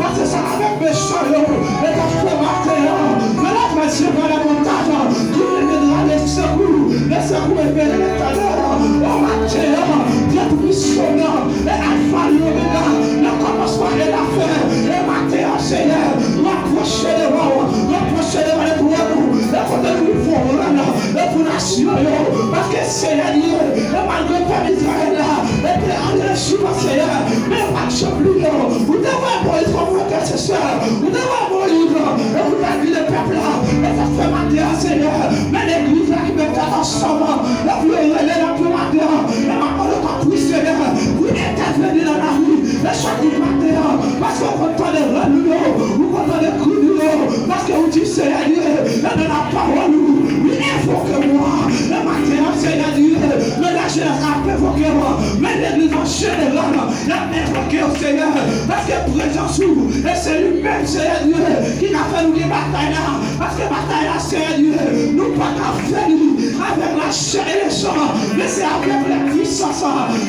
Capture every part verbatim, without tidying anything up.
Paske sa avèk mechan yo, e t ap fè maten an. Lè l ap mache pa la montagne, ki vin rale sekou, le sekou e vini Letènèl. O maten an, Dye Toupisan, e Alfa, Omega, le kòmansman e lafen, e maten an, Senyè, rapwoche devan w, rapwoche devan letwòn ou, e kote nou vin fè w rann, e pou nasyon yo, paske Senyè Dye, e malgre pèp Izrayèl la, e te andechiman, Senyè, men yo pa t janm bliye w. Ou te voye Moyiz kòm entèsesè, ou te voye Moyiz, e pou l ta gide pèp la, e sa k fè maten an, Senyè, men legliz la ki met tèt ansanm, e pou yo rele nan pye maten an, e m ap mande w tanpri, Senyè, pou entèveni nan lavi, e chak jou maten an, paske ou konn tande rèl nou yo, ou konn tande kri nou yo, paske ou di, Senyè Dye, e nan lapawòl ou, wi, envoke mwen, e maten an, Senyè Dye, men lajenès ap envoke mwen, men legliz an jeneral, y ap envoke w, Senyè, paske prezans ou, e se li menm, Senyè Dye, ki ka fè nou gen batay la, paske batay la, Senyè Dye, nou pa ka fè li avèk lachè e lesan, men se avèk la pwisans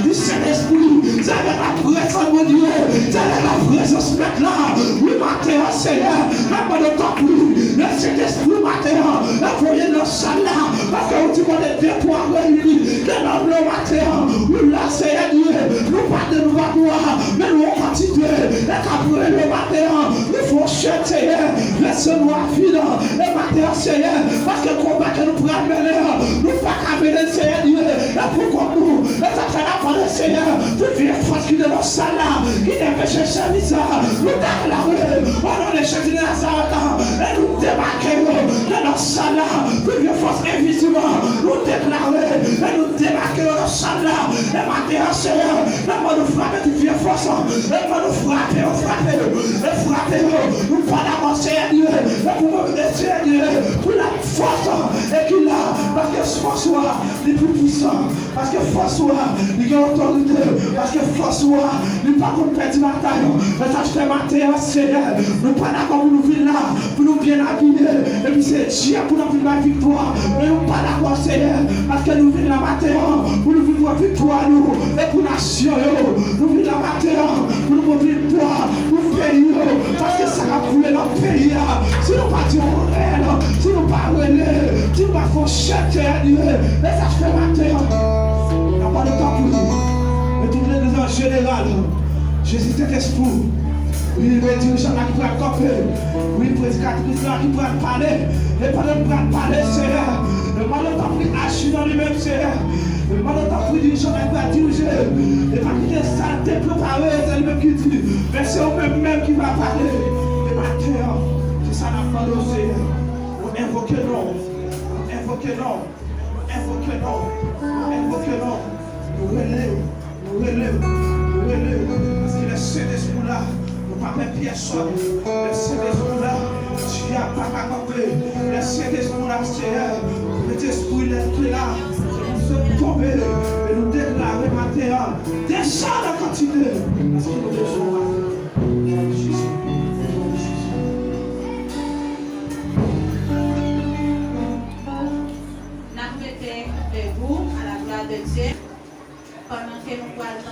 di Sentespri, se avèk laprezans Bondye, se avèk laprezans Mèt la. Wi, maten an, Senyè, n ap mande w tanpri, le Sentespri, maten an, envoye nan sal la, paske ou di kote de twa reyini, gen lòm nan maten an, ou la, Senyè Dye, nou pa de, nou pa twa, men nou an kantite, e k ap rele maten an, nou fè yon chèn, Senyè, vèsè nou a vid, e maten an, Senyè, paske konba ke nou pral mennen an, nou pa ka mennen l, Senyè Dye, e pou kont nou, e sa fè n ap mande, Senyè, tout vye fòs ki te nan sal la, ki te peche chèmiz la, nou deklare, o non de Jezi de Nazarèt, e nou debake yo, te nan sal la, tout vye fòs envizib, nou deklare, e nou debake yo nan sal la, e maten an, Senyè, e mande w frape tout vye fòs, e mande w frape yo, frape yo, e frape yo, nou pa dakò, Senyè Dye, e pou mwen, Senyè Dye, pou la fòs, e ki la, paske fòs ou a, li pi pwisan, paske fòs ou a, li gen otorite, paske fòs ou a, li pa konn pèdi batay, men sa fè maten an, Senyè, nou pa dakò pou nou vin la, pou nou byen abiye, epi se djab pou n ap vin bay viktwa, men nou pa dakò, Senyè, paske nou vin la maten an, pou nou vin pran viktwa nou, e pou nasyon yo, nou vin la maten an, pou nou pran viktwa, pou peyi yo, paske sa k ap koule nan peyi a, si nou pa di yon rèl, si nou pa rele, si nou pa fè yon chèn, Senyè Dye, e sa fè maten an, n ap mande w tanpri, e tout legliz an jeneral, Jezi Sentespri, wi, men dirijan la ki pral kanpe, wi, predikatris la ki pral pale, e pandan l pral pale, Senyè, e mande w tanpri aji nan li menm, Senyè, e mande w tanpri dirijan la ki pral dirije, e pa kite sa l te prepare, se li menm ki di, men se ou menm menm ki va pale, e maten an, se sa n ap mande w, Senyè, nou envoke non, nou envoke non, nou envoke non, nou envoke non, nou rele, nou rele, nou rele, paske lè Sentespri la, nou pa pè pyèsòn, lè Sentespri la, dyab pa ka kanpe, lè Sentespri la, Senyè, mete espri lènmi la, se pou sot tonbe, e nou deklare maten an, desann an kantite, paske nou bezwen w.